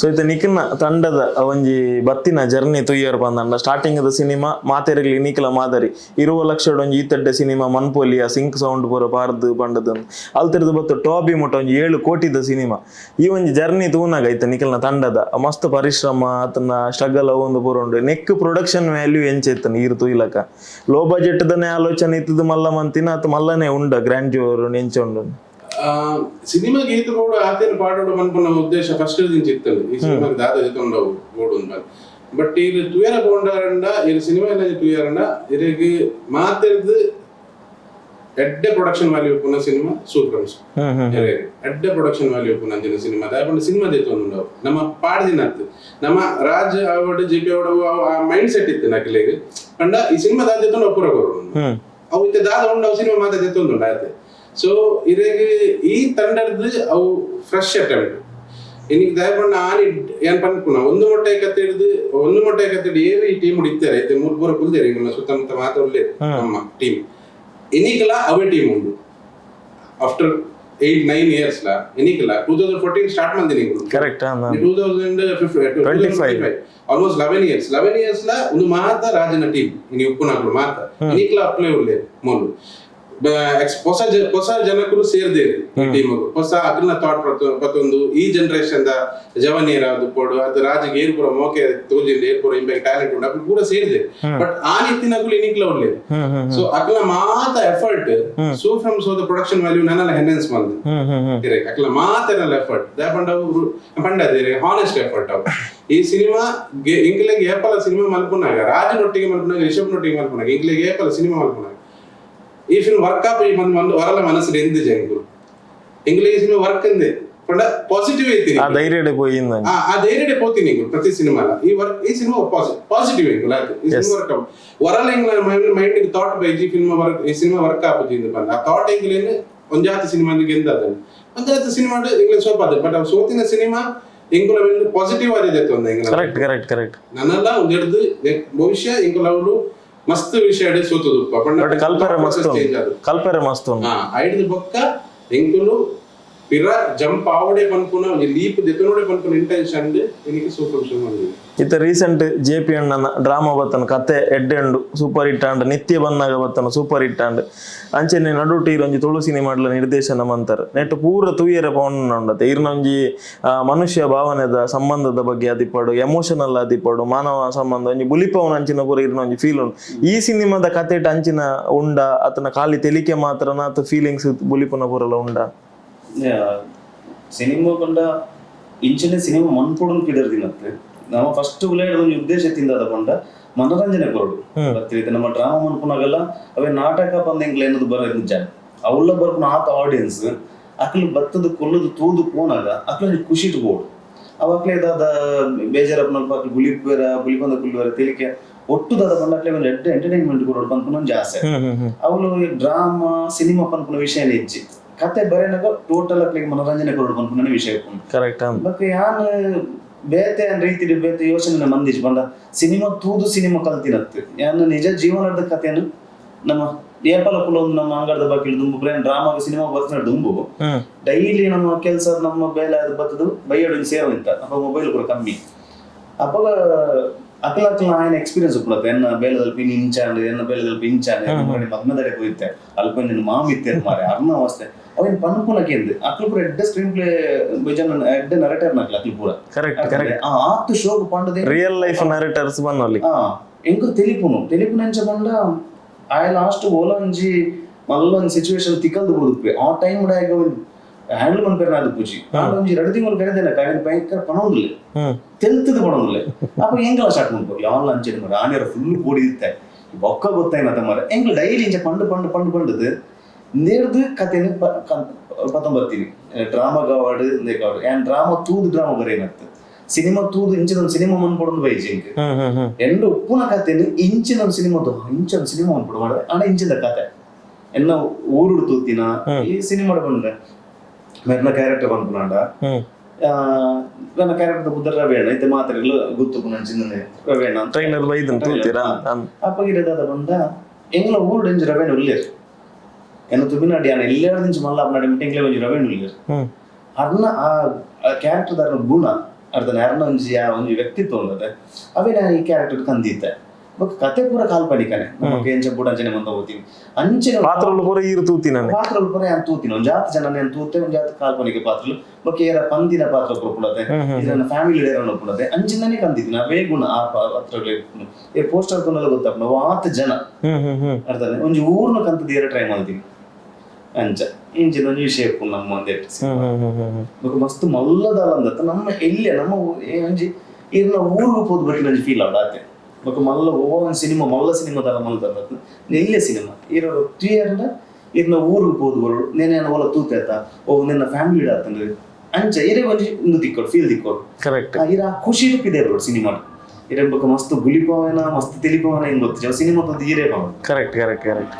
So ಇತ್ತೆ ನಿಕ್ನ ತಂಡದ ಒಂಜಿ ಬತ್ತಿನ ಜರ್ನಿ ತುಯ್ಯರ್ ಪಂದಂಡ ಸ್ಟಾರ್ಟಿಂಗ್ ದ ಸಿನಿಮಾ ಮಾತೆರ್ಗ್ಲ ಇನಿಕ್ಲ ಮಾದರಿ 20 ಲಕ್ಷಡ್ ಒಂಜಿ ಈತಡ್ಡೆ ಸಿನಿಮಾ ಮನ್ಪೊಲಿ ಆ ಸಿಂಕ್ ಸೌಂಡ್ ಪೂರ ಪಾರ್ದ್ ಪಂಡದ್ ಅಲ್ತಿರ್ದು ಬತ್ತು ಟಾಬಿ ಮುಟ್ಟ ಒಂಜಿ 7 ಕೋಟಿದ ಸಿನಿಮಾ. ಈ ಒಂಜಿ ಜರ್ನಿ ತೂನಾಗ ಇತ್ತೆ ನಿಕಲ್ನ ತಂಡದ ಮಸ್ತ್ ಪರಿಶ್ರಮ ಆತನ ಸ್ಟ್ರಗಲ್ ಅವೊಂದು ಪೂರ ಉಂಡು. ನೆಕ್ ಪ್ರೊಡಕ್ಷನ್ ವ್ಯಾಲ್ಯೂ ಎಂಚ ಇತ್ತನ ಈರ್ ತೂಯ್ಲಕ ಲೋ ಬಜೆಟ್ ದನೆ ಆಲೋಚನೆ ಇತ್ತದ ಮಲ್ಲ ಮಂತಿನ ಅತ್ ಮಲ್ಲನೆ ಉಂಡ ಗ್ರ್ಯಾಂಡ್ಯೂರ್ ಎಂಚ ಉಂಡು? ಸಿನಿಮಾ ಗೀತ ಬೋಡು ಆತೇನು ಪಾಡೋಡು ಪನ್ಪುನ ಉದ್ದೇಶ ಫಸ್ಟ್ ದಿಂಚ ಇತ್ತಂಡು. ಈ ಸಿನಿಮಾಗ್ ದಾದ ಎತ್ತೊಂಡವು ಬೋಡು ಅಂದ್. ಬಟ್ ಈರ್ ತುಯರ ಪೋಂಡಾರಂಡ, ಈರ್ ಸಿನಿಮಾ ಎಲ್ಲ ತುಯರಂಡ, ಇರೆಗ್ ಮಾತೆರ್ದ್ ಎಡ್ಡೆ ಪ್ರೊಡಕ್ಷನ್ ವ್ಯಾಲ್ಯೂ ಉಪ್ಪುನ ಸಿನಿಮಾ ಸೂಪರ್. ಹ್ಮ್ ಹ್ಮ್ ಎಡ್ಡೆ ಪ್ರೊಡಕ್ಷನ್ ವ್ಯಾಲ್ಯೂ ಉಪ್ಪುನ ಅಂಚಿನ ಸಿನಿಮಾ. ದಾಯೆ ಸಿನಿಮಾ ದೆತ್ತೊಂದುಂಡವು ನಮ್ಮ ಪಾಡ್ದಿನತ್ ನಮ್ಮ Raj award, G P award, ಆ ಮೈಂಡ್ ಸೆಟ್ ಇತ್ತು ನಕಲೆಗ್ ಪಂಡ ಈ ಸಿನಿಮಾ ದಾದ ದೆತ್ತೊಂಡು ಅವು ಪೂರ ಕೊರೊಡು. ಅವು ಇತ್ತೆ ದಾದ ಉಂಡು, ಅವು ಸಿನಿಮಾ ಮಾತ ದೆತ್ತೊಂದುಂಡು ಆತೆ. ಸೊ ಇರೆಗ್ ಈ ತಂಡರ್ದ್ ಅವು ಫ್ರೆಶ್ ಅಟೆಂಪ್ಟ್. ಇನಿಕ್ ದಾಯ ಪಂಡ ಆನಿ ಏನ್ ಪನ್ಪುನ ಒಂದು ಮೊಟ್ಟೆ ಕತೆ ಹಿಡ್ದು, ಒಂದು ಮೊಟ್ಟೆ ಕತೆ ಏರು ಈ ಟೀಮ್ ಇತ್ತಾರೆ. ಇತ್ತೆ ಮೂರು ಪೂರ ಕುಲ್ದೇರು, ಎಂಕಲ್ನ ಸುತ್ತಮುತ್ತ ಮಾತ ಉಲ್ಲೇರು. ನಮ್ಮ ಟೀಮ್ ಇನಿಕ್ಲ ಅವೇ ಟೀಮ್ ಉಂಡು. ಆಫ್ಟರ್ 8-9 ಇಯರ್ಸ್ ಲಾ ಇನಿಕ್ಲ 2014 ಸ್ಟಾರ್ಟ್ ಮಂದಿನಿ ಎಂಕುಲು. ಕರೆಕ್ಟ್. 2025, almost 11 years. 11 years ಲಾ ಒಂದು ಮಾತ ರಾಜನ ಟೀಮ್ ಇನಿ ಉಪ್ಪುನಕುಲು ಮಾತ ಇನಿಕ್ಲ ಅಪ್ಲೈ ಉಲ್ಲೇರು. ಮೂಲು ಹೊಸ ಹೊಸ ಜನಕುಲು ಸೇರ್ದೇರು ಈ ಟೀಮ್. ಹೊಸ ಅಕ್ಲನ ಥಾಟ್ ಪತ್ತೊಂದು ಈ ಜನರೇಷನ್ the ಜವನೀರ ಅದು ಪೋಡು ಅದು ರಾಜಿಗೆ ಏರ್ ಪೂರ ಮೋಕೆ ತೋಜಿಂದ, ಏರ್ ಪೂರ ಇಂಬೆಗ್ ಟ್ಯಾಲೆಂಟ್ ಉಂಡು, ಅಕ್ಲು ಪೂರ ಸೇರ್ದೆ. ಬಟ್ ಆ ನಿತ್ತಿನಕುಲು ಇನಿಕ್ಲ ಉಲ್ಲೇರು. ಹ್ಮ್ ಹ್ಮ್ ಸೊ ಅಕ್ಲ ಮಾತ effort so from so the production value ನನಲ ಎನ್ಹಾನ್ಸ್ ಮಲ್ದು. ಹ್ಮ್ ಹ್ಮ್ ಹ್ಮ್ ಅಕ್ಲ ಮಾತೆಲ್ಲ ಎಫರ್ಟ್ ದಾಯ ಪಂಡ ಅವ್ರು ಪಂಡ ಹಾನೆಸ್ಟ್ ಎಫರ್ಟ್ ಅವು. ಈ ಸಿನಿಮಾ ಇಂಗ್ಲೆಗ್ ಏಪಲ ಸಿನಿಮಾ ಮಲ್ಪುನಾಗ, ರಾಜನೊಟ್ಟಿಗೆ ಮಲ್ಪುನಾಗ, ರಿಷಬ್ ನೊಟ್ಟಿಗೆ ಮಲ್ಪುನಾಗ, ಇಂಗ್ಲೆಗ್ ಏಪಲ ಸಿನಿಮಾ ಮಲ್ಪುನಾಗ ಈ ಫಿಲ್ಮ್ ವರ್ಕ್ ಆಪ್ ಈ ಒಂದು ವರಲ ಮನಸ್ಸು ಎಂದ್ ಜಂಗುಲು ಇಂಗ್ಲಿಷ್ ಸಿನಿಮಾ ವರ್ಕ್ ಎಂದೆ ಪಂಡ ಪಾಸಿಟಿವ್ ಐತಿ. ಆ ಧೈರ್ಯಡೆ ಪೋಯಿಂದ. ಆ ಆ ಧೈರ್ಯಡೆ ಪೋತೀನಿ ಇಂಗುಲು ಪ್ರತಿ ಸಿನಿಮಾಲ. ಈ ವರ್ಕ್, ಈ cinema positive positive ಇಂಗುಲು ಆಯ್ತು. ಈ ಸಿನಿಮಾ ವರ್ಕ್ ವರಲ ಇಂಗ್ಲ ಮೈಂಡ್ ಥಾಟ್ ಬೈಜಿ ಫಿಲ್ಮ್ ವರ್ಕ್, ಈ ಸಿನಿಮಾ ವರ್ಕ್ ಆಪುಜಿ ಇಂದು ಬಂದ ಆ ಥಾಟ್ ಎಂಗ್ಲೇನು ಒಂಜಾತಿ ಸಿನಿಮಾ ಗೆಂದದ. ಒಂಜಾತಿ ಸಿನಿಮಾ ಇಂಗ್ಲಿಷ್ ಸೋಪಾದ, ಬಟ್ ಅವು ಸೋತಿನ ಸಿನಿಮಾ ಇಂಗುಲ ಪಾಸಿಟಿವ್ ಆದಿದೆ ಒಂದು ಇಂಗ್ಲ. Correct correct correct ನನ್ನಲ್ಲ ಒಂದು ಹಿಡ್ದು ಭವಿಷ್ಯ ಇಂಗುಲ ಅವಳು ಮಸ್ತ್ ವಿಷಯ ಸೋತದು. ಬಟ್ ಕಲ್ಪರೆ ಮಸ್ತ್ ಉಂಡು, ಕಲ್ಪರೆ ಮಸ್ತ್ ಉಂಡು. ಹಾ, ಐಡ್ದು ಬೊಕ್ಕ ಎಂಕುಲು ಪಿರ ಜಂಪ್ ಆವಡೆ ಪನ್ಪುನ ಒಂಜಿ ಲೀಪ್ ದೆತ್ತೊನೋಡೆ ಪನ್ಪುನ ಇಂಟೆನ್ಷನ್ എനിക്ക് ಸೂಪರ್ ಶೋ ಬಂದಿದೆ. ಇತ್ತ recent J P ಅಣ್ಣನ ಡ್ರಾಮಾ ಬತ್ತನ, ಕತೆ ಎಡ್ಡೆ ಉಂಡು, ಸೂಪರ್ ಹಿಟ್ ಆಂಡ್. ನಿತ್ಯ ಬಂದಾಗ ಬತ್ತನ, ಸೂಪರ್ ಹಿಟ್ ಆಂಡ್. ಅಂಚನೆ ನಡುಟು ಒಂಜಿ ತುಳು ಸಿನಿಮಾಡ್ಲ ನಿರ್ದೇಶನ ಮಂತರ್. ನೆಟ್ ಪೂರ ತೂಯರೆ ಪೌಂಡತೆ ಇರ್ನ ಒಂಜಿ ಮನುಷ್ಯ ಭಾವನೆದ ಸಂಬಂಧದ ಬಗ್ಗೆ ಆದಿಪ್ಪಡು, ಎಮೋಷನಲ್ ಆದಿಪ್ಪಡು, ಮಾನವ ಸಂಬಂಧ ಒಂಜಿ ಬುಲಿಪವನ ಅಂಚಿನ ಪೂರ ಇರ್ನ ಒಂಜಿ ಫೀಲ್ ಉಂಡು. ಈ ಸಿನಿಮಾದ ಕತೆಟ್ ಅಂಚಿನ ಉಂಡ ಅತನ ಖಾಲಿ ತೆಲಿಕೆ ಮಾತ್ರನ ಅತ ಫೀಲಿಂಗ್ಸ್ ಬುಲಿಪುನ ಪೂರಲ ಉಂಡ? ಸಿನಿಮಾ ಪಂಡ ಇಂಚಿನ ಸಿನಿಮಾ ಮನ್ಪೊಡುನ್ ಪಿದರ್ದಿನತ್ತೆ. ನಮ್ಮ ಫಸ್ಟ್ ಉಲೇಡ್ ಒಂಜಿ ಉದ್ದೇಶ ತಿಂದದ ಪಂಡ ಮನೋರಂಜನೆ ಕೊರಡು ಬರ್ತಿರುತ್ತೆ. ನಮ್ಮ ಡ್ರಾಮಾ ಮನ್ಪುನಾಗೆಲ್ಲ ಅವೇ ನಾಟಕ ಪಂದ ಎಂಕ್ಲ ಏನದು ಬರ ನಿಜ ಅವುಲ್ಲ ಬರ್ಪುನ ಆತ ಆಡಿಯನ್ಸ್ ಅಕ್ಲು ಬತ್ತದ ಕೊಲ್ಲುದು ತೂದು ಪೋನಾಗ ಅಕ್ಲು ಒಂಜಿ ಖುಷಿ ಬೋಡು. ಅವಾಗ್ಲೇ ದಾದ ಬೇಜಾರಪ್ಪನಲ್ಪ ಅಕ್ಲು ಬುಲಿಪೇರ ಬುಲಿಪಂದ ಕುಲ್ಲುವರ ತೆಲಿಕೆ ಒಟ್ಟು ದಾದ ಪಂಡ ಅಕ್ಲೆ ಒಂಜಿ ಎಡ್ಡೆ ಎಂಟರ್ಟೈನ್ಮೆಂಟ್ ಕೊರಡು ಪನ್ಪುನ ಒಂಜಿ ಆಸೆ. ಹ್ಮ್ ಹ್ಮ್ ಹ್ಮ್ ಅವಳು ಡ್ರಾಮಾ ಸಿನಿಮಾ ಪನ್ಪುನ ವಿಷಯ ಇಜ್ಜಿ. ಕತೆ ಬರೆನಾಗ ಟೋಟಲ್ ಅಕ್ಲಿಗೆ ಮನೋರಂಜನೆ ಕೊರಡು ಪನ್ಪುನ ವಿಷಯ ಉಪ್ಪುಂಡು. ಬೊಕ್ಕ ಯಾನ್ ಬೇತೆ ಯಾನ್ ರೀತಿಡ್ ಬೇತೆ ಯೋಚನೆ ಮಂದಿಜ್ ಪಂಡ ಸಿನಿಮಾ ತೂದು ಸಿನಿಮಾ ಕಲ್ತಿನತ್ತು. ಯಾನ್ ನಿಜ ಜೀವನದ ಕಥೆಯನ್ನು ನಮ್ಮ ಏಪಲ ಒಂದು ನಮ್ಮ ಅಂಗಡದ ಬಾಕಿ ದುಂಬು ಬ್ರೇನ್ ಡ್ರಾಮಾ ಸಿನಿಮಾ ಬರ್ತಿನ ದುಂಬು ಡೈಲಿ ನಮ್ಮ ಕೆಲಸ ನಮ್ಮ ಬೇಲೆ ಅದು ಬತ್ತದು ಬೈಯಡು ಸೇರೋ ಇಂತ ಅಪ್ಪ ಮೊಬೈಲ್ ಕೂಡ ಕಮ್ಮಿ. ಅಪ್ಪಗ ಅಕ್ಲ ಅಕ್ಲ ಆಯ್ನ ಎಕ್ಸ್ಪೀರಿಯನ್ಸ್ ಉಪ್ಪುಲತ್ತ. ಎನ್ನ ಬೇಲೆದಲ್ಪ ಇನ್ನು ಇಂಚಾಂಡ್, ಎನ್ನ ಬೇಲೆದಲ್ಪ ಇಂಚಾಂಡ್, ಮದ್ಮೆದಡೆ ಪೋಯಿತ್ತೆ, ಅಲ್ಪ ನಿನ್ನ ಮಾಮಿತ್ತೆ ಮಾರೆ ಅರ್ನ ಅವಸ್ಥೆ ಅವೇನ್ ಪನ್ಪುನಕೆಂದು ಅಕ್ಲು ಪೂರ ಎಡ್ಡೆ ಸ್ಕ್ರೀನ್ ಪ್ಲೇ ಜನ, ಎಡ್ಡೆ ನರೇಟರ್ ನಕ್ಲ ಅಕ್ಲು ಪೂರ. ಕರೆಕ್ಟ್ ಕರೆಕ್ಟ್ ಆ ಆತು ಶೋಕ್ ಪಂಡದೆ. Real life ನರೇಟರ್ಸ್ ಬನ್ನೊಲಿ. ಆ ಎಂಕು ತೆಲಿಪುನು ತೆಲಿಪುನು ಎಂಚ ಪಂಡ ಆಯ್ ಲಾಸ್ಟ್ ಓಲೊಂಜಿ ಮಲ್ಲೊಂಜಿ ಸಿಚುವೇಶನ್ ತಿಕಲ್ದು ಬುಡುಪೆ. ಆ ಟೈಮ್ ಆಗ ಹ್ಯಾಂಡಲ್ ಮನ್ಪೆರ್ ಅದು ಪೂಜಿ ಒಂಜಿ 2 ತಿಂಗಳು ಕರೆದೇನ ಕಾಯಿನ ಭಯಂಕರ ಪಣೊಂದುಲ್ಲೆ. ತೆಲ್ತದ ಪಣೊಂದುಲ್ಲೆ. ಅಪ್ಪ ಎಂಕಲ ಸ್ಟಾರ್ಟ್ ಮನ್ಪು ಯಾವಲ್ಲ ಅಂಚೆನೆ ಮರ ಆನೆರ ಫುಲ್ ಪೋಡಿ ಇತ್ತೆ ಬೊಕ್ಕ ಗೊತ್ತಾಯ್ನ ಮರ. ಎಂಕ್ಲು ಡೈಲಿ ಇಂಚ ಪಂಡು ಪಂಡು ಪಂಡು ಪಂಡದು ನೇರ್ದು ಕತೆನು ಪತ್ತೊಂಬತ್ತೀನಿ. ಡ್ರಾಮಾ ಗವಾಡು ಇಂದೇ ಗವಾಡು ಯಾನ್ ಡ್ರಾಮಾ ತೂದು ಡ್ರಾಮಾ ಬರೇನತ್ತು. ಸಿನಿಮಾ ತೂದು ಇಂಚಿನ ಸಿನಿಮಾ ಮನ್ಪೊಡೊಂದು ಬೈಜಿ ಎಂಕ್. ಹ್ಮ್ ಹ್ಮ್ ಹ್ಮ್ ಎಂಡು ಉಪ್ಪುನ ಕತೆನು ಇಂಚಿನ ಸಿನಿಮಾ ಇಂಚಿನ ಸಿನಿಮಾ ಮನ್ಪೊಡು ಮಾಡ ಆಂಡ ಇಂಚಿನ ಕತೆ ಎನ್ನ ಊರುಡು ತೂತಿನ ಈ ಸಿನಿಮಾ ಬಂದ್ರೆ ಮೆರ್ನ ಕ್ಯಾರೆಕ್ಟರ್ ಪನ್ಪುನಾಂಡ ನನ್ನ ಕ್ಯಾರೆಕ್ಟರ್ ಪುದರ್ ರವೇಣ. ಇತ್ತೆ ಮಾತೆರೆಗ್ಲ ಗೊತ್ತು ನಂಚಿನ ರವೇಣ ಅಂತ. ಟ್ರೈಲರ್ ಬೈದನ್ ತೂತೀರಾ? ಅಪ್ಪಗಿಡ ದಾದ ಬಂದ ಎಂಗ್ಲ ಊರುಡು ಇಂಚ ರವೇಣ ಉಲ್ಲೇರ್. ಎನ್ನ ತುಮಿನಾಡಿ ಯಾನ್ ಎಲ್ಲೆರ್ದಿಂಚ ಮಲ್ಲ ಅಪ್ನಾಡಿ ಮುಟ್ಟ ಎಂಗ್ಲೆ ಒಂಜಿ ರವೇಣ ಉಲ್ಲೇರ್. ಅರ್ನ ಆ ಕ್ಯಾರೆಕ್ಟರ್ ದಾರನ ಗುಣ ಅರ್ಧನ ಯಾರನ್ನ ಒಂಜಿ ಆ ಒಂಜಿ ವ್ಯಕ್ತಿತ್ವ ಉಂಡತೆ ಅವೇ ನಾನು ಈ ಕ್ಯಾರೆಕ್ಟರ್ ಕಂದಿತ್ತೆ. ಬೊಕ್ಕ ಕತೆ ಪೂರ ಕಾಲ್ಪನಿಕನೆ, ನಮಕ್ ಎಂಚ ಬುಡಂಚನೆ ಮಂತ ಹೋಗ್ತೀನಿ ಅಂಚಿನ ಪಾತ್ರಲು ಪೂರ ಈರು ತೂತಿನನೆ. ಪಾತ್ರಲು ಪೂರ ಯಾನ್ ತೂತಿನ ಒಂಜಾತ್ ಜನ ಯಾನ್ ತೂತೆ, ಒಂಜಾತ್ ಕಾಲ್ಪನಿಕ ಪಾತ್ರಲು. ಬೊಕ್ಕ ಏರ ಪಂದಿನ ಪಾತ್ರ ಪುಡತೆ, ಇದನ್ನ ಫ್ಯಾಮಿಲಿ ಏರನ ಪುಡತೆ, ಅಂಚಿನನೇ ಕಂದಿತ್ತಿನ ಅವೇ ಗುಣ ಆ ಪಾತ್ರಗಳು. ಈ ಪೋಸ್ಟರ್ ತೂನಲ ಗೊತ್ತಾಪುನ ಆತ್ ಜನ. ಹ್ಮ್ ಹ್ಮ್ ಹ್ಮ್ ಅರ್ಥನೆ ಒಂಜಿ ಊರ್ನ ಕಂತದ ಏರ ಟ್ರೈ ಮಾಡ್ತೀನಿ ಅಂಚ ಇಂಚಿನ ಒಂಜಿ ವಿಷಯ ಉಪ್ಪುಂಡು ನಮ್ಮ ಒಂದೆಟ್. ಹ್ಮ್ ಹ್ಮ್ ಹ್ಮ್ ಹ್ಮ್ ಹ್ಮ್ ಬೊಕ್ಕ ಮಸ್ತ್ ಮಲ್ಲದಾಲ ಅಂದತ್ತ ನಮ್ಮ ಎಲ್ಲಿ ನಮ್ಮ ಒಂಜಿ ಇರ್ನ ಊರ್ಗ್ ಪೋದು ಬತ್ತಿನ ಒಂಜಿ ಫೀಲ್ ಆವಡ ಆತೆ. ಬೊಕ್ಕ ಮಲ್ಲ ಒವ್ವ ಒಂಜಿ ಸಿನಿಮಾ ಮಲ್ಲ ಸಿನಿಮಾ ದಾಲ ಮಲ್ತಂದತ್ತ ಎಲ್ಯ ಸಿನಿಮಾ ಇರ ತುಯರ್ಂಡ ಇರ್ನ ಊರ್ಗ್ ಪೋದು ಬರೋಡು, ನೇನೆ ಓಲ ತೂತೆತ್ತ, ಓ ನಿನ್ನ ಫ್ಯಾಮಿಲಿ ಆತಂದ್ರೆ ಅಂಚ ಇರೆ ಒಂಜಿ ಉಂದು ತಿಕ್ಕೋಡು, ಫೀಲ್ ತಿಕ್ಕೋಡು. ಕರೆಕ್ಟ್. ಇರ ಆ ಖುಷಿ ಪಿದೆ ಬರೋಡು ಸಿನಿಮಾ. ಇರೆ ಬೊಕ್ಕ ಮಸ್ತ್ ಗುಲಿಪವನ ಮಸ್ತ್ ತಿಳಿಪವನ ಹಿಂಗ್ ಗೊತ್ತಿಜ ಸಿನಿಮಾ ತೂದು ಈರೇ ಪವನ. Correct correct correct.